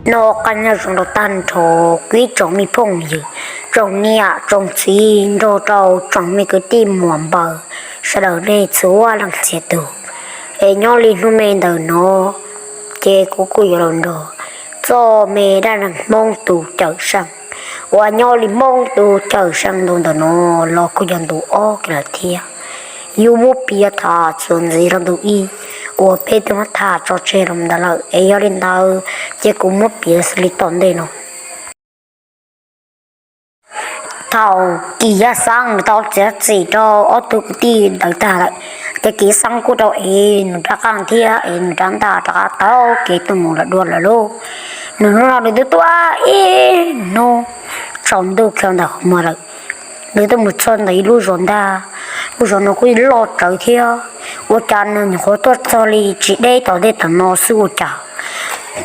Noj qab nyob zoo rau tag nrho kuv ib tsoom me phooj ywg, tsoom niam tsoom txiv nrog rau tsoom me kwv tij muam npawg sawv daws nej txhua leej txhia tus. Es nyob li hnub me ntawm no ces kuv kuj yuav los nrog txoj me dab neeg Hmoob tus cawm seej uas nyob li Hmoob tus cawm seej ntu ntawm no los kuj yog ntu ob kiag lawm thiab. Yuav muab piav tham txuas ntxiv rau ntu ib uas peb twb muab tham tso tseg los ntawd lawm, es yog li ntawd ces kuv muab piav xws li tom ntej no. Thaum Kis Yaj Xeeb nws tau txiav txim rau ob tug kwv tij ntawd tag lawm, ces Kis Yaj Xeeb kuj tau ev nws rab qeej thiab ev nws rab ntaj rov qab taug kev tuaj mus lawm dua lawm lauj. Nws hnub no nws twb tuaj ib hnub tsaus ntuj kiag ntawm qhov muag lawm, nws twb mus txog ntawm ib lub zos ntag. Lub zos no kuj loj tsawv thiab, ua cas nws nyuam qhuav tuaj txog li tsis deb tom ntej tom no xwb ua cas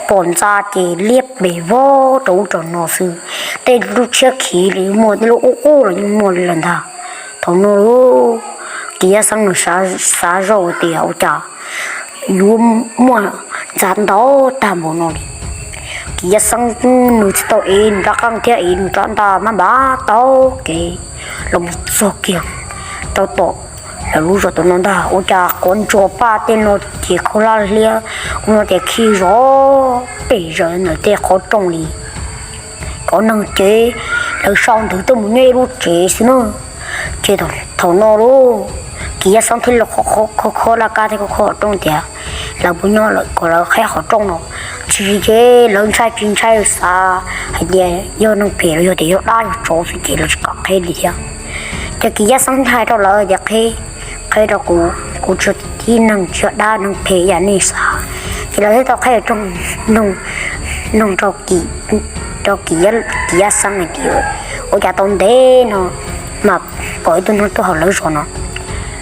pom ntxa ces liab pes vog rau ub rau no xwb. Tej lub tshiab khiv li muaj, tej lub qub qub los yeej muaj li lawm ntag. Thaum no Kis Yaj Xeeb nws xav zoj tias ua cas yuav muaj ntxa ntau tag npaum no li. Kis Yaj Xeeb nws tsis tau ev nws rab qeej thiab ev nws rab ntaj maj mam taug kev los mus txog kiag rau tom lawv lub zos tom no ntag. Ua cas quav ntsuag paj tej no ces khaub hlab liab, ua no ces khi zov pes zaws ntawm tej qhov rooj li. Cov neeg ces lawv sau ntawv tuaj mus nyob ib lub tsev xwb na. Ces thaum no lauj, Kis Yaj Xeeb thiaj li kho kho laj kab thiab kho kho qhov rooj tias lawv puas nyob lawm kom lawv qheb qhov rooj no. Tsis ces lawv ntshai tsis ntshai xav hais tias yog neeg phem los yog tias yog dab yog tsov xwb ces lawv tsis kam qheb li thiab. Ces Kis Yaj Xeeb hais rau lawv tias qheb, qheb rau kuv, kuv tsis yog tib neeg tsis yog dab neeg phem yam nej xav. Ces lawv thiaj tau qheb rooj, noog rau Kis, rau Kis Yaj Xeeb hais tias ua cas tau ntev no mas pom ib tug neeg tuaj hauv lawv zos no.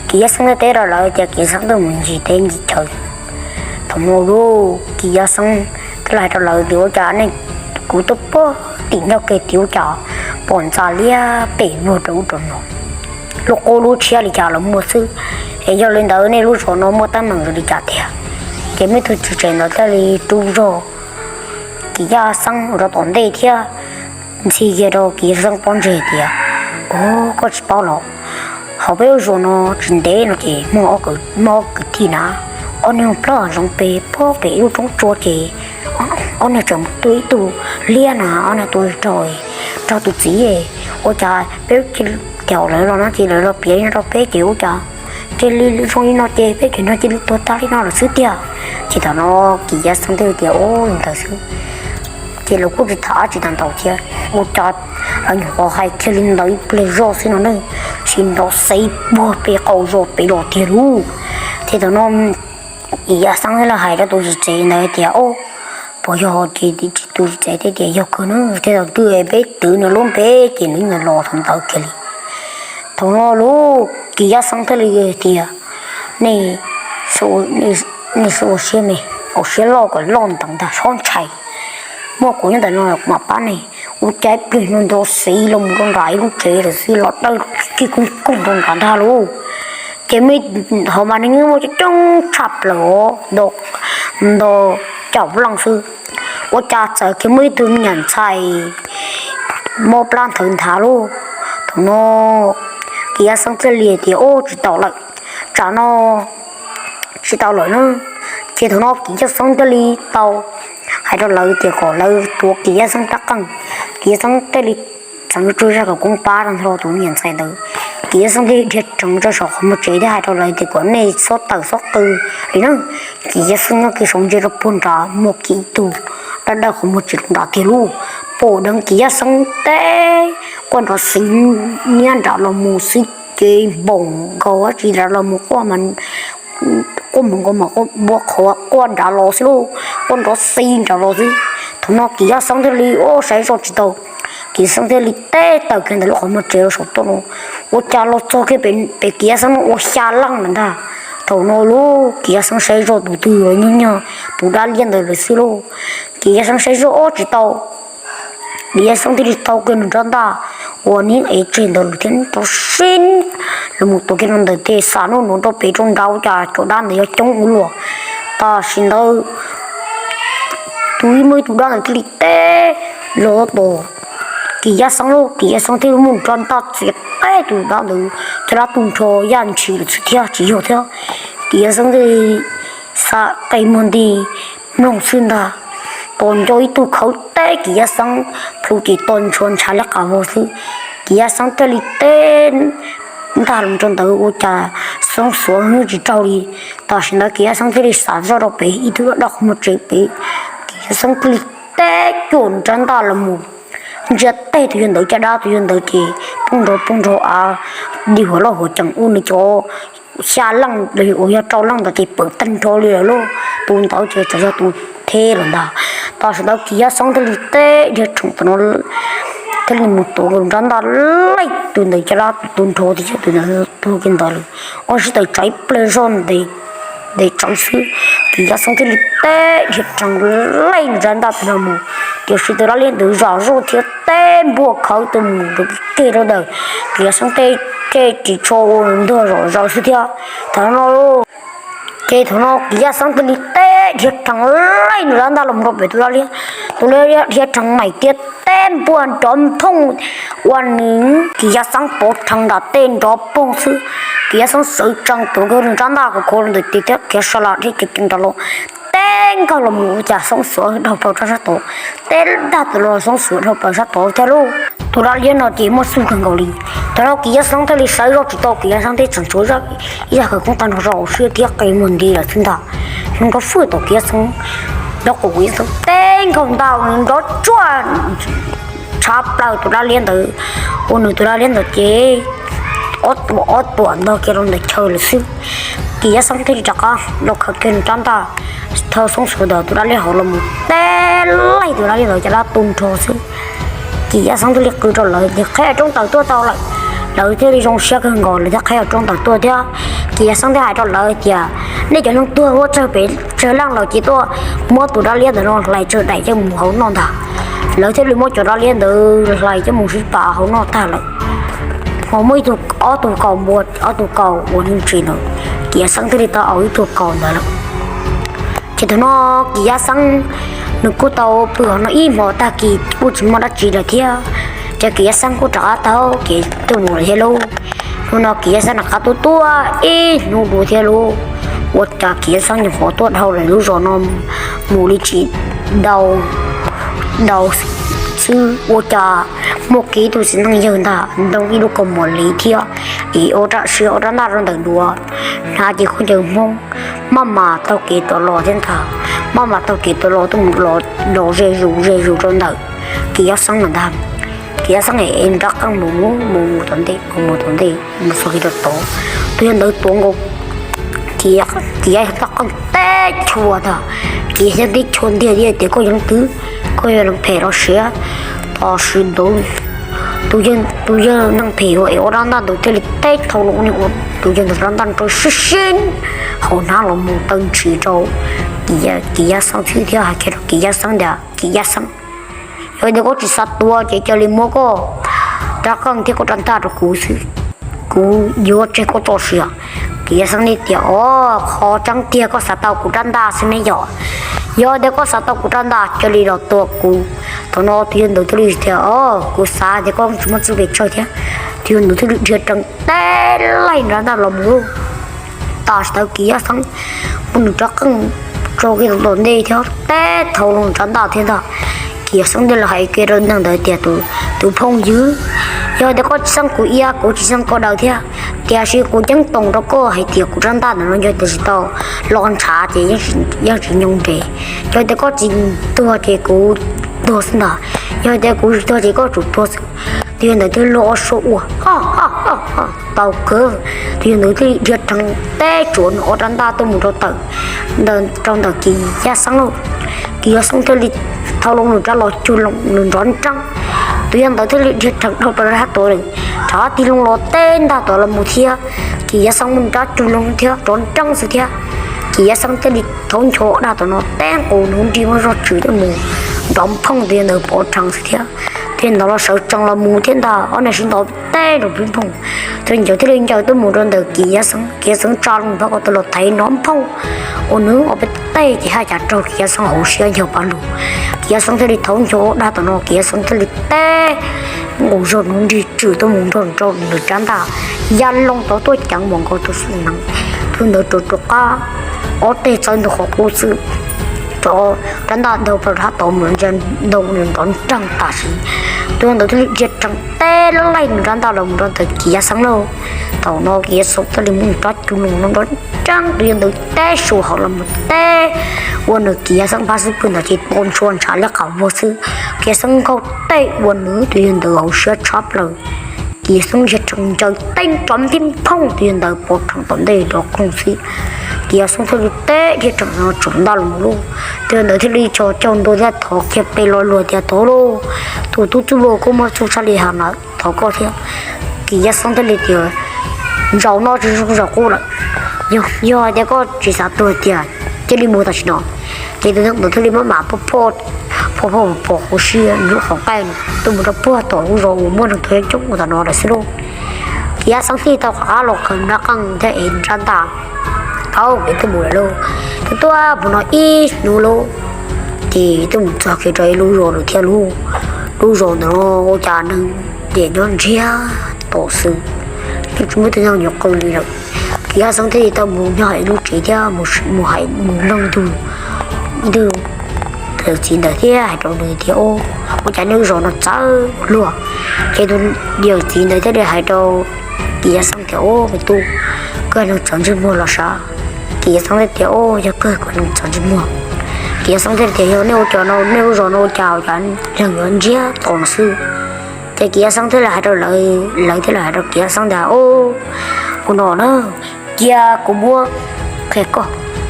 Kis Yaj Xeeb thiaj teb rau lawv tias Kis Yaj Xeeb tuaj mus ncig teb ncig chaw. Thaum no lauj, Kis Yaj Xeeb thiaj li hais rau lawv tias ua cas nej, kuv tuaj puag tim ncauj ke tim ua cas pom ntxa liab pes vog rau ub rau no, lub qub lub tshiab li cas los muaj xwb. Es yog li ntawd nej lub zos no muaj teeb meem li cas tiag? Ces muaj ib tug txiv tsev ntawd thiaj li rub zog Kis Yaj Xeeb ua rau tom ntej thiab ntxhi kiag rau Kis Yaj Xeeb pob ntseg tias, Ov, koj tsis paub los? Hauv peb lub zos no tsis ntev no ces muaj ob kwv tij na, ob niag plaub hau zoov pes pob pem ib lub roob tsua ces ob niag tseem tua ib tug liab na, ob niag tua raug, raug tus txiv. Ua cas peb cia li, lawv los no ces lawv los piav li no rau peb ces ua cas cia li zoo li no ces peb ces no cia li tuag tag li no lawm xwb tiag. Ces thaum no Kis Yaj Xeeb thiaj tias, Ub, li ntawd xwb ces lawv kuj tsis tham dab tsi tag ntaus thiab. Ua cas lawv nyuam qhuav hais kiag li ntawd ib pliag zoj xwb no ne, sis nrov xeev puag pem qaum zos pem los tiag lauj. Ces thaum no Kis Yaj Xeeb thiaj li hais rau tus txiv tsev ntawd tias, Ov, puas yog? Ces tus txiv tsev thiaj tias, Yog kawg na, thiab thaum twg peb twv nws lub npe ces nws yeej los thaum ntawd kiag li. Thaum no lauj, Kis Yaj Xeeb thiaj li tias, Nej, nej ua siab me, ua siab loj kom loj ntev ntag, txhob ntshai. Muaj kuv nyob ntawm no kuv mam pab nej. Ua cas ib pliag no nrov xeev los mus rau nram ib lub tsev lawm xwb, los dawb kiag koog koog rau nram ntag lauj. Ces muaj, hauv mas nws yeej muaj coob coob tshaj plaws os, ntau caum leej xwb. Ua cas txawm kiag muaj ib tug me nyuam ntxhais mob plab nthawv nthav lauj. Thaum no Kis Yaj Xeeb thiaj li tias, Ub, tsis tau lawm, tsam no tsis tau lawm na. Ces thaum no Kis Yaj Xeeb thiaj li tau hais rau lawv tias kom lawv tuav Kis Yaj Xeeb rab qeej. Kis Yaj Xeeb thiaj li txeev tsuj zaj kom koob pab rau tus me nyuam ntxhais ntawd. Kis Yaj Xeeb thiaj dhia tsees rau saum qhov muag tsev thiab hais rau lawv tias kom nej txhob tawm txhob qw li na. Kis Yaj Xeeb nyob kiag saum ntsia rau puag nrad muaj kiag ib tug dawb dawb qhov muag tsev rau nrad tiag lauj. Pom dheev Kis Yaj Xeeb teb quaj nrov xeev nyiab nram los mus xwb ces npoom nkaus dab tsi nrad los mus quaj mas quaj mus nkaus mas quaj npua qhuav quaj nrad los xwb lauj, quaj nrov xeev nrad los xwb. Thaum no Kis Yaj Xeeb thiaj li ua saib zoj tsis tau, Kis Yaj Xeeb thiaj li teb tawm kiag ntawm lub qhov muag tsev los saum toj no. Ua cas los txog kiag pem Kis Yaj Xeeb no ua xya leej lawm ntag. Thaum no lauj, Kis Yaj Xeeb saib zoj tus twg los nyuag nyuag tus dab liab ntawd lawm xwb lauj. Kis Yaj Xeeb saib zoj ob tsis tau, Kis Yaj Xeeb thiaj li thau kiag nws rab ntaj uas nws ev tseg ntawd lawm thiab rov sib los mus tuav kiag rau ntawm tej xav nub nua rau pem rau nrad ua cas cov dab ntawd yuav coob ua luaj. Tam sim ntawd Tus ib muaj ib tug dab ntawd thiaj li teb los tos Kis Yaj Xeeb lauj. Kis Yaj Xeeb thiaj li muab nws rab ntaj txiav teb tus dab ntawd caj dab tu nrho yaj ntshis lawm xwb thiab tsis yog thiab. Kis Yaj Xeeb thiaj li xav qe muag nti mloog xwb ntag, tos nco ib tug khawb teb Kis Yaj Xeeb plhu ces to ntshua ntshav li qab vog xwb. Kis Yaj Xeeb thiaj li teb ntag los rau ntawd ua cas Xeeb Xuav hnub tsis raug li. Tam sim ntawd Kis Yaj Xeeb thiaj li xav zoj rau pem ib tug dab qhov muag tsev pem. Kis Yaj Xeeb thiaj li teb cuam nws rab ntaj los mus ntsia teg tus yawg ntawd caj dab. Tus yawg ntawd ces poob nrov poob nrov av, di huam loj huam cees ua nws cov xya leej los yog rau leej ntawd ces pawm tag nrho li lawm lauj. Tus ntawd ces txawm yog tus theb lawm ntag. Tam sim ntawd Kis Yaj Xeeb thiaj li teb dhia rhees tus no thiaj li mus tuav nws rab ntaj laij tus ntawd caj dab tu nrho tiag, tus ntawd tuag kiag ntawd lawm. Ua sib tawm tsam ib pliag zog ntev tsawv xwb, Kis Yaj Xeeb thiaj li teb dhia rhees laij nws rab ntaj tus no mus. Tiam sis tus dab liab ntawd zam zuaj thiab teb npuaj khawv tuaj mus rau kiag rau ntawm Kis Yaj Xeeb tej ris tsho ua ntuag zom zaws xwb thiab. Thaum no ces thaum no Kis Yaj Xeeb thiaj li teb dhia rhees laij nws rab ntaj los rau pem tus dab liab. Tus dab liab dhia rhees maim tiab teb npuaj nrov nphooj ua nws Kis Yaj Xeeb pov rhees nram tej nrov poog xwb. Kis Yaj Xeeb sawv tsees tuav kiag nws rab ntaj khov khov rau ntawm tes thiab khiav sa las dhia ceev ceev rov los teb nkawg los mus ua cas Xeeb Xuav dhau plaws rau sab tod. Teb ntag tus los Xeeb Xuav dhau plaws sab tod thiab lauj. Tus dab liab no ces muaj xub kawg nkaus li. Thaum no Kis Yaj Xeeb thiaj li sawv zoj tsis tau, Kis Yaj Xeeb thiaj tseem tshuav ib yam khawv koob tag nrho rau hauv siab thiab qe muag nti lawm xwb ntag. Hnub nrov fwj tom Kis Yaj Xeeb, nrov qus Kis Yaj Xeeb teb nkawg ntag nrov tsuag tshav plaws tus dab liab ntawd, ua nws tus dab liab ntawd ces ob tuam ob tuam ntog kiag rau ntawm chaw lawm xwb. Kis Yaj Xeeb thiaj li rov qab los khaws kiag nws rab ntaj thawb Xeeb Xuav ntawm tus dab liab hauv los mus teb laij tus dab liab ntawd caj dab tu nrho xwb. Kis Yaj Xeeb thiaj li qw rau lawv tias qheb roob taws tuaj tau lawm. Lawv thiaj li zoo siab kawg nkaus lawv thiaj qheb roob taws tuaj thiab. Kis Yaj Xeeb thiaj hais rau lawv tias nej cov neeg tuag huab tsawg pem tsawg leej los ces tuaj muab tus dab liab ntawd no hlais tsawg daim coj mus hau noj ntag. Lawv thiaj li muab cov dab liab ntawd hlais coj mus sib pab hau noj tag lawm. Ho muaj ib tug, ob tug kaus npua, ob tug kaus uas nws tsev ntawd, Kis Yaj Xeeb thiaj li tau ua ib tug kaus ntawd lawm. Ces thaum no Kis Yaj Xeeb nws kuj tau pw hauv no ib hmo tag kis kuj tsis muaj dab tsi lawm thiab. Ces Kis Yaj Xeeb kuj rov qab taug kev tuaj mus lawm thiab lauj. Hnub no Kis Yaj Xeeb rov qab tuaj tuaj ib hnub dua thiab lauj. Ua cas Kis Yaj Xeeb nyuam qhuav tuaj dhau lawm lub zos no mus li tsis dhau, dhau xwb ua cas muaj kiag ib tug txiv neej yawg ntag ntoo ib lub kaus mom li thiab es ua rab sia ua rab ntaj rau ntawm duav, hnav cev khaub ncaws Hmoob, maj mam taug kev tuaj los thiab ntag. Maj mam taug kev tuaj los tuaj mus los ze zus ze zus rau ntawm Kis Yaj Xeeb lawm ntag. Kis Yaj Xeeb es nrab qeej mus mus mus tom ntej mus mus tom ntej mus txog kiag rau tod, tus yawg ntawd tuav nkaus Kis Yaj Xeeb qeej teb chua ntag. Kis Yaj Xeeb teb chua ntiag tias koj yog leej twg, koj yog leej phem los siav. Tab sis ntawd tus yawg neeg phem uas es ua rab ntaj ntawd thiaj li teb thau loo tus yawg ntawd rab ntaj rau sib sib hauv hnab los mus taw ntshis rau Kis Yaj Xeeb xwb thiab hais kiag rau Kis Yaj Xeeb tias Kis Yaj Xeeb, yog tias koj tsis xav tuag ces cia li muab koj rab qeej thiab koj rab ntaj rau kuv xwb, kuv yuav tseg koj txoj sia. Kis Yaj Xeeb teb tias o, qhov tseeb tiag koj xav tau kuv rab ntaj xwb ne yom. Yog tias koj xav tau kuv rab ntaj cia li los tua kuv. Thaum no tus yawg ntawd thiaj li tias o, kuv xav tias koj tsis muaj txuj pes tsawg thiab. Tus yawg ntawd thiaj li dhia rhees teb laij nrab ntaj los mus. Tam sim ntawd Kis Yaj Xeeb muab nws rab qeej tso kiag tom ntej thiab teb thau loo nrab ntaj thiab ntag. Kis Yaj Xeeb thiaj li hais kiag rau neeg ntawd tias tus phooj ywg, yog tias koj tsis xeeb kuv iab kuv tsis xeeb koj daw thiab, tiam sis kuv ceeb toom rau koj hais tias kuv rab ntaj ntawm no yog tias tsis tau los ntshav ces yeej tsis nyoo nres. Yog tias koj tsis tuag ces kuv tuag xwb ntag, yog tias kuv tsis tuag ces koj tsum tuag xwb. Tus yawg ntawd thiaj li ua suab ua tau kawg. Tus yawg ntawd thiaj li dhia rhees teb tsuav nws ob rab ntaj tuaj mus rau tawm, rau ntawm Kis Yaj Xeeb lauj. Kis Yaj Xeeb thiaj li thau loo nws rab los cug loo nws nrov nreeb. Tus yawg ntawd thiaj li dhia rhees dhau plaws rau sab tod lawm, rov tig loo los teb ntaj tod los mus thiab. Kis Yaj Xeeb muab nws rab cug loo thiab nrov nreeb xwb thiab. Kis Yaj Xeeb thiaj li thaub ncho daj tom no teb nqus nws nrig muaj zog tswv thiab mus nrov nphooj tus yawg ntawd pov rhees xwb thiab. Tus yawg ntawd los sawv tsees los mus thiab ntag, ob niag sib ntaus teb nrov pig nphooj. Tus ntawd thiaj li ncaws tuaj mus rau ntawm Kis Yaj Xeeb, Kis Yaj Xeeb tsa loo phab ko taw los thaiv nrov nphooj, ua nws ob peb teb ces haj yam raug Kiv Yaj Xeeb hauv siab ncog pab lug. Kiv Yaj Xeeb thiaj li thaub nco ua dab tom no, Kiv Yaj Xeeb thiaj li teb nqus zog nuv nrig tswm tuaj mus nrog nrog nws rab ntaj ya loo tod tuaj ceev mus nkaus tus xwb nev. Tus ntawd rov rov qab ob teg txawb ntug qhov qub xwb, rov rab ntaj ntaug plaws hab tod mus ntsia ntau nrov nreeg tam sim. Tus yawg ntawd thiaj li dhia rhees teb laj laij nws rab ntaj los mus rau ntawm Kiv Yaj Xeeb lauj. Thaum no Kiv Yaj Xeeb thiaj li muab nws rab cub lug no nrov nreeg, tus yawg ntawd teb su hauv los mus teb ua nws Kiv Yaj Xeeb pab xwb pw ntawd ces tau ntshua ntshav liab qab vog xwb. Kiv Yaj Xeeb nkaug teb ua nws tus yawg ntawd hauv siab tshab plaws. Kiv Yaj Xeeb dhia rhees ncaws teeb rov npij phooj tus yawg ntawd pov rhees tom ntej nrov koog xwb. Kiv Yaj Xeeb thiaj li teb dhia rhees no tsaus ntaj los lauj. Tus yawg ntawd thiaj li tso caug ntua thiab thov kiag pes los luag tias thov lauj, tus tub txwj laug koj muaj txuj sab li has ntawd thov koj thiab. Kiv Yaj Xeeb thiaj li tias zaum no tsis zoo zaum qub lawm, yog hais tias koj tsis xav tuag tiag cia li mus tam sim no. Ces tus ntawd thiaj li maj mam phoj phoj phoj phoj pos hauv siab nws lub qhov nqaij tuaj mus rau puag tom lub zos uas muaj neeg tuag coob coob ua tom no lawm xwb lauj. Kiv Yaj Xeeb thiaj tau rov qab los khaws nws rab qeej thiab ev nws rab ntaj taug kev tuaj mus lawm lauj. Tuaj tuaj mus no ib hnub lauj, ces tuaj mus txog kiag rau ib lub zos lawm thiab lauj. Lub zos ntawd no ua cas neeg ces nyob ntsiag to xwb, yeej tsis muaj ib tug neeg nyuam qhuav li lawm. Kiv Yaj Xeeb thiaj li tau mus nyob hauv ib lub tsev thiab mus hais mus nug ib tug yawm txiv ntawd thiab hais rau nws tias, Ua cas nej lub zos no txawv ua luaj? Ces tus yawm txiv ntawd thiaj li hais rau Kiv Yaj Xeeb tias, Au me tub, koj neeg txawv ntsej muag los sav? Kiv Yaj Xeeb thiaj tias, Au, yog kawg kuv neeg txawv ntsej muag. Kiv Yaj Xeeb thiaj tias, Yog nej ua cas no nej lub zos no ua cas ua cas neeg yuav ntsiag to no xwb? Ces Kiv Yaj Xeeb thiaj li hais rau lawv, lawv thiaj li hais rau Kiv Yaj Xeeb tias, Au, ua no na, cia kuv muab qhia koj.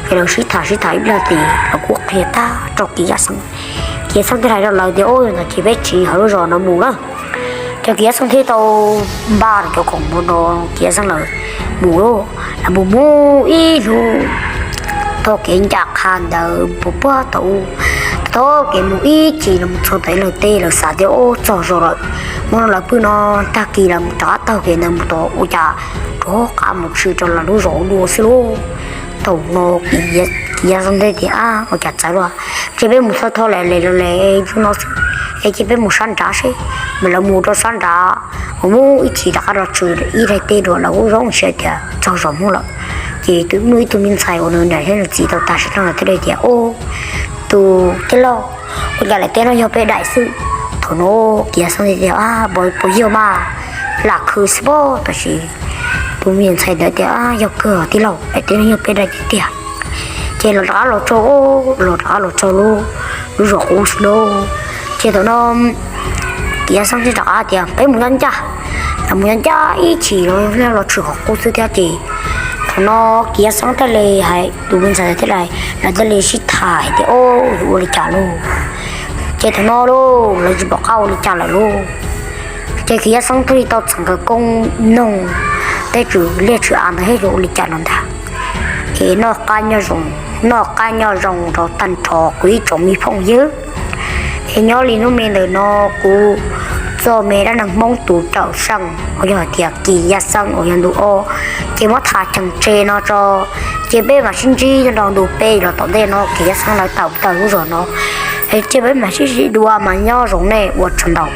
Ces lawv sib tham sib tham ib pliag ces lawv kuj qhia tag rau Kiv Yaj Xeeb. Kiv Yaj Xeeb thiaj hais rau lawv tias, Au, yog ntawd ces peb tsiv hauv lub zos no mus na. Ces Kiv Yaj Xeeb thiaj tau npaj cov khoom mus no, Kiv Yaj Xeeb lawv mus lauj. Lawv mus mus ib hnub taug kev ncaj qha ntawd puag puag tau, taug kev mus ib chim los mus txog tom ib lawv teb, lawv xav tias, Au, txog zos lawm, mus no lawv pw no, tag kis lawv mus rov qab taug kev ntawd mus tod ua cas rov qab mus tshwm rau lawv lub zos dua xwb lauj. Thaum no Kiv Yaj Xeeb thiaj tias, Ab, ua cas txawv luaj, cia peb mus thawj thawj lawm le le le ib hnub no xwb, es cia peb mus sab nrad seb. Mas lawv mus rau sab nrad, mus mus ib chim rov qab los tshwm ib daim teb dua, lawv kuj zoo siab tias txog zos Hmoob lawm. Ces tus muaj ib tug me ntxhais uas nws niam thiab nws txiv tau tag sim neej lawm thiaj li tias, Au, tus tij laug, ua cas daim teb no yog peb daim xwb? Thaum no Kiv Yaj Xeeb thiaj tias, Ab, puas yog mas, lam khwv xwb pob. Tab sis tus me ntxhais ntawd tias, Ab, yog kawg tij laug, daim teb no yog peb daim tiag tiag. Ces los rov qab los txog, los rov qab los txog lub, lub zos qub xwb lauj. Ces thaum no Kiv Yaj Xeeb thiaj rov qab tias, Peb mus nyob ncaj, mus nyob ncaj ib chim los los tshwm qhov qub xwb thiab. Ces thaum no Kiv Yaj Xeeb thiaj li hais tus me ntxhais thiab lawv thiaj li sib tham hais tias, Au, yuav ua li cas lauj? Ces thaum no lauj, lawv tsis pom qab ua li cas lawm lauj. Ces Kiv Yaj Xeeb thiaj li tau txheem khawv koob noog tej tswv liaj tswv av ntawd thiab yuav ua li cas no ntag. Es noj qab nyob zoo, noj qab nyob zoo rau tag nrho kuv ib tsoom me phooj ywg. Es nyob li hnub me ntawm no kuv txoj me dab neeg Hmoob tus cawm seej uas yog hais tias Kiv Yaj Xeeb uas yog ntu ob, ces muab tham cheem tseg no tso. Ces peb mam sib ntsib nyob rau ntu peb los tom ntej no, Kiv Yaj Xeeb lawv tawm tawm lub zos no. Es cia peb mam sib ntsib dua mas nyob zoo nej ua tsaug ntau.